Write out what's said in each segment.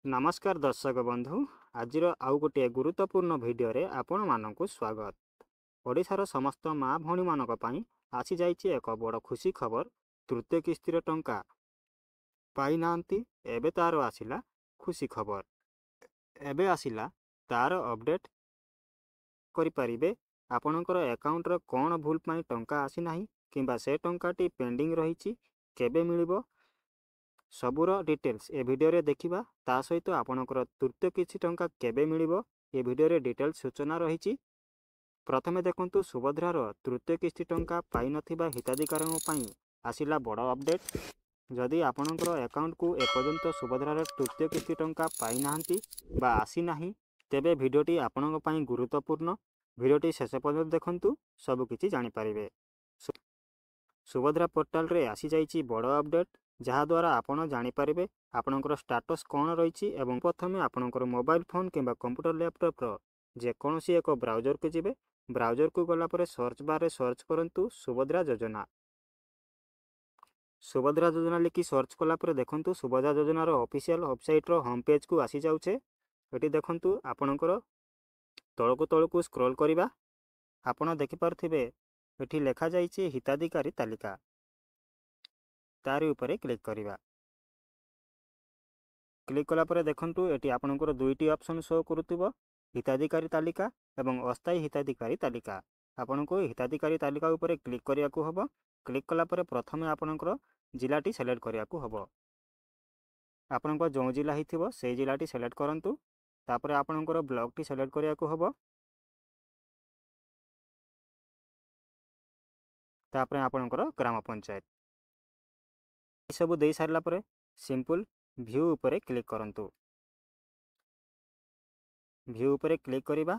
ନମସ୍କାର ଦର୍ଶକ ବନ୍ଧୁ, ଆଜିର ଆଉ ଗୋଟିଏ ଗୁରୁତ୍ୱପୂର୍ଣ୍ଣ ଭିଡ଼ିଓରେ ଆପଣମାନଙ୍କୁ ସ୍ୱାଗତ। ଓଡ଼ିଶାର ସମସ୍ତ ମା ଭଉଣୀମାନଙ୍କ ପାଇଁ ଆସିଯାଇଛି ଏକ ବଡ଼ ଖୁସି ଖବର। ତୃତୀୟ କିସ୍ତିର ଟଙ୍କା ପାଇନାହାନ୍ତି, ଏବେ ତା'ର ଆସିଲା ଖୁସି ଖବର। ଏବେ ଆସିଲା ତା'ର ଅପଡ଼େଟ୍ କରିପାରିବେ। ଆପଣଙ୍କର ଆକାଉଣ୍ଟର କ'ଣ ଭୁଲ ପାଇଁ ଟଙ୍କା ଆସିନାହିଁ କିମ୍ବା ସେ ଟଙ୍କାଟି ପେଣ୍ଡିଂ ରହିଛି, କେବେ ମିଳିବ, ସବୁର ଡିଟେଲ୍ସ ଏ ଭିଡ଼ିଓରେ ଦେଖିବା। ତା ସହିତ ଆପଣଙ୍କର ତୃତୀୟ କିଛି ଟଙ୍କା କେବେ ମିଳିବ, ଏ ଭିଡ଼ିଓରେ ଡିଟେଲ୍ସ ସୂଚନା ରହିଛି। ପ୍ରଥମେ ଦେଖନ୍ତୁ, ସୁଭଦ୍ରାର ତୃତୀୟ କିସ୍ତି ଟଙ୍କା ପାଇନଥିବା ହିତାଧିକାରୀଙ୍କ ପାଇଁ ଆସିଲା ବଡ଼ ଅପଡ଼େଟ୍। ଯଦି ଆପଣଙ୍କର ଆକାଉଣ୍ଟକୁ ଏପର୍ଯ୍ୟନ୍ତ ସୁଭଦ୍ରାର ତୃତୀୟ କିସ୍ତି ଟଙ୍କା ପାଇନାହାନ୍ତି ବା ଆସିନାହିଁ, ତେବେ ଭିଡ଼ିଓଟି ଆପଣଙ୍କ ପାଇଁ ଗୁରୁତ୍ୱପୂର୍ଣ୍ଣ। ଭିଡ଼ିଓଟି ଶେଷ ପର୍ଯ୍ୟନ୍ତ ଦେଖନ୍ତୁ, ସବୁକିଛି ଜାଣିପାରିବେ। ସୁଭଦ୍ରା ପୋର୍ଟାଲରେ ଆସିଯାଇଛି ବଡ଼ ଅପଡ଼େଟ୍, ଯାହାଦ୍ୱାରା ଆପଣ ଜାଣିପାରିବେ ଆପଣଙ୍କର ଷ୍ଟାଟସ୍ କ'ଣ ରହିଛି। ଏବଂ ପ୍ରଥମେ ଆପଣଙ୍କର ମୋବାଇଲ ଫୋନ୍ କିମ୍ବା କମ୍ପ୍ୟୁଟର ଲ୍ୟାପଟପ୍ର ଯେକୌଣସି ଏକ ବ୍ରାଉଜରକୁ ଯିବେ। ବ୍ରାଉଜରକୁ ଗଲା ପରେ ସର୍ଚ୍ଚ ବାର୍ରେ ସର୍ଚ୍ଚ କରନ୍ତୁ ସୁଭଦ୍ରା ଯୋଜନା। ସୁଭଦ୍ରା ଯୋଜନା ଲେଖି ସର୍ଚ୍ଚ କଲା ପରେ ଦେଖନ୍ତୁ, ସୁଭଦ୍ରା ଯୋଜନାର ଅଫିସିଆଲ ୱେବସାଇଟ୍ର ହୋମ୍ ପେଜ୍କୁ ଆସିଯାଉଛେ। ଏଠି ଦେଖନ୍ତୁ, ଆପଣଙ୍କର ତଳକୁ ତଳକୁ ସ୍କ୍ରୋଲ୍ କରିବା, ଆପଣ ଦେଖିପାରୁଥିବେ ଏଠି ଲେଖାଯାଇଛି ହିତାଧିକାରୀ ତାଲିକା। ତାରି ଉପରେ କ୍ଲିକ୍ କରିବା। କ୍ଲିକ୍ କଲା ପରେ ଦେଖନ୍ତୁ, ଏଠି ଆପଣଙ୍କର ଦୁଇଟି ଅପସନ୍ ଶୋ କରୁଥିବ, ହିତାଧିକାରୀ ତାଲିକା ଏବଂ ଅସ୍ଥାୟୀ ହିତାଧିକାରୀ ତାଲିକା। ଆପଣଙ୍କୁ ହିତାଧିକାରୀ ତାଲିକା ଉପରେ କ୍ଲିକ୍ କରିବାକୁ ହେବ। କ୍ଲିକ୍ କଲା ପରେ ପ୍ରଥମେ ଆପଣଙ୍କର ଜିଲ୍ଲାଟି ସିଲେକ୍ଟ କରିବାକୁ ହେବ। ଆପଣଙ୍କ ଯେଉଁ ଜିଲ୍ଲା ହେଇଥିବ, ସେଇ ଜିଲ୍ଲାଟି ସିଲେକ୍ଟ କରନ୍ତୁ। ତାପରେ ଆପଣଙ୍କର ବ୍ଲକଟି ସିଲେକ୍ଟ କରିବାକୁ ହେବ। ତାପରେ ଆପଣଙ୍କର ଗ୍ରାମ ପଞ୍ଚାୟତ, ଏସବୁ ଦେଇ ସାରିଲା ପରେ ସିମ୍ପଲ୍ ଭ୍ୟୁ ଉପରେ କ୍ଲିକ୍ କରନ୍ତୁ। ଭ୍ୟୁ ଉପରେ କ୍ଲିକ୍ କରିବା,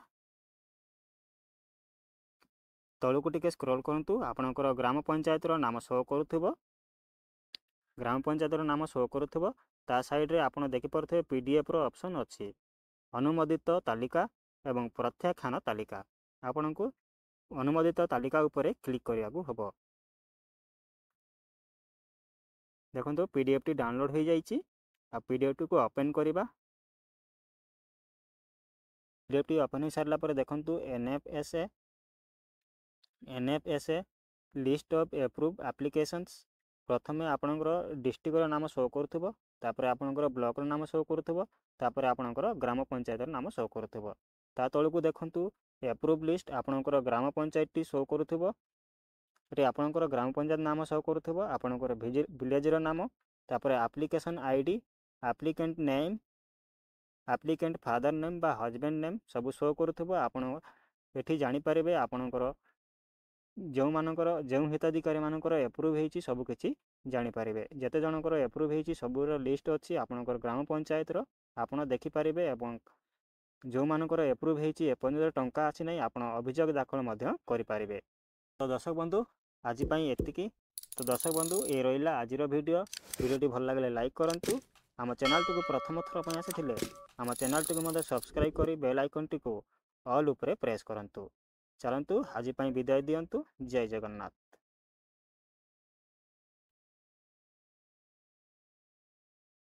ତଳକୁ ଟିକେ ସ୍କ୍ରୋଲ୍ କରନ୍ତୁ, ଆପଣଙ୍କର ଗ୍ରାମ ପଞ୍ଚାୟତର ନାମ ଶୋ କରୁଥିବ। ଗ୍ରାମ ପଞ୍ଚାୟତର ନାମ ଶୋ କରୁଥିବ, ତା ସାଇଡ଼୍ରେ ଆପଣ ଦେଖିପାରୁଥିବେ ପିଡ଼ିଏଫ୍ର ଅପସନ୍ ଅଛି, ଅନୁମୋଦିତ ତାଲିକା ଏବଂ ପ୍ରତ୍ୟାଖ୍ୟାନ ତାଲିକା। ଆପଣଙ୍କୁ ଅନୁମୋଦିତ ତାଲିକା ଉପରେ କ୍ଲିକ୍ କରିବାକୁ ହେବ। ଦେଖନ୍ତୁ, ପିଡ଼ିଏଫ୍ଟି ଡାଉନଲୋଡ଼୍ ହୋଇଯାଇଛି। ଆଉ ପିଡ଼ିଏଫ୍ଟିକୁ ଓପେନ୍ କରିବା। ପିଡ଼ିଏଫ୍ଟି ଓପେନ୍ ହୋଇସାରିଲା ପରେ ଦେଖନ୍ତୁ, NFSA list of approve applications. ପ୍ରଥମେ ଆପଣଙ୍କର ଡିଷ୍ଟ୍ରିକ୍ଟର ନାମ ଶୋ କରୁଥିବ, ତାପରେ ଆପଣଙ୍କର ବ୍ଲକର ନାମ ଶୋ କରୁଥିବ, ତାପରେ ଆପଣଙ୍କର ଗ୍ରାମ ପଞ୍ଚାୟତର ନାମ ଶୋ କରୁଥିବ। ତା ତଳକୁ ଦେଖନ୍ତୁ, ଏପ୍ରୁଭ୍ ଲିଷ୍ଟ, ଆପଣଙ୍କର ଗ୍ରାମ ପଞ୍ଚାୟତଟି ଶୋ କରୁଥିବ। ଏଠି ଆପଣଙ୍କର ଗ୍ରାମ ପଞ୍ଚାୟତ ନାମ ଶୋ କରୁଥିବ, ଆପଣଙ୍କର ଭିଲେଜର ନାମ, ତାପରେ application ID, applicant name, applicant father name ବା ହଜବେଣ୍ଡ ନେମ୍ ସବୁ ଶୋ କରୁଥିବ। ଆପଣ ଏଠି ଜାଣିପାରିବେ, ଆପଣଙ୍କର ଯେଉଁମାନଙ୍କର ଯେଉଁ ହିତାଧିକାରୀମାନଙ୍କର ଏପ୍ରୁଭ୍ ହେଇଛି, ସବୁକିଛି ଜାଣିପାରିବେ। ଯେତେ ଜଣଙ୍କର ଏପ୍ରୁଭ୍ ହେଇଛି, ସବୁର ଲିଷ୍ଟ ଅଛି ଆପଣଙ୍କର ଗ୍ରାମ ପଞ୍ଚାୟତର, ଆପଣ ଦେଖିପାରିବେ। ଏବଂ ଯେଉଁମାନଙ୍କର ଏପ୍ରୁଭ୍ ହେଇଛି, ଏପର୍ଯ୍ୟନ୍ତ ଟଙ୍କା ଆସିନାହିଁ, ଆପଣ ଅଭିଯୋଗ ଦାଖଲ ମଧ୍ୟ କରିପାରିବେ। ତ ଦର୍ଶକ ବନ୍ଧୁ, ଆଜି ପାଇଁ ଏତିକି। ତ ଦର୍ଶକ ବନ୍ଧୁ, ଏ ରହିଲା ଆଜିର ଭିଡ଼ିଓ। ଭିଡ଼ିଓଟି ଭଲ ଲାଗିଲେ ଲାଇକ୍ କରନ୍ତୁ। ଆମ ଚ୍ୟାନେଲଟିକୁ ପ୍ରଥମ ଥର ପାଇଁ ଆସିଥିଲେ ଆମ ଚ୍ୟାନେଲଟିକୁ ମଧ୍ୟ ସବସ୍କ୍ରାଇବ୍ କରି ବେଲ୍ ଆଇକନ୍ଟିକୁ ଅଲ୍ ଉପରେ ପ୍ରେସ୍ କରନ୍ତୁ। ଚାଲନ୍ତୁ, ଆଜି ପାଇଁ ବିଦାୟ ଦିଅନ୍ତୁ। ଜୟ ଜଗନ୍ନାଥ।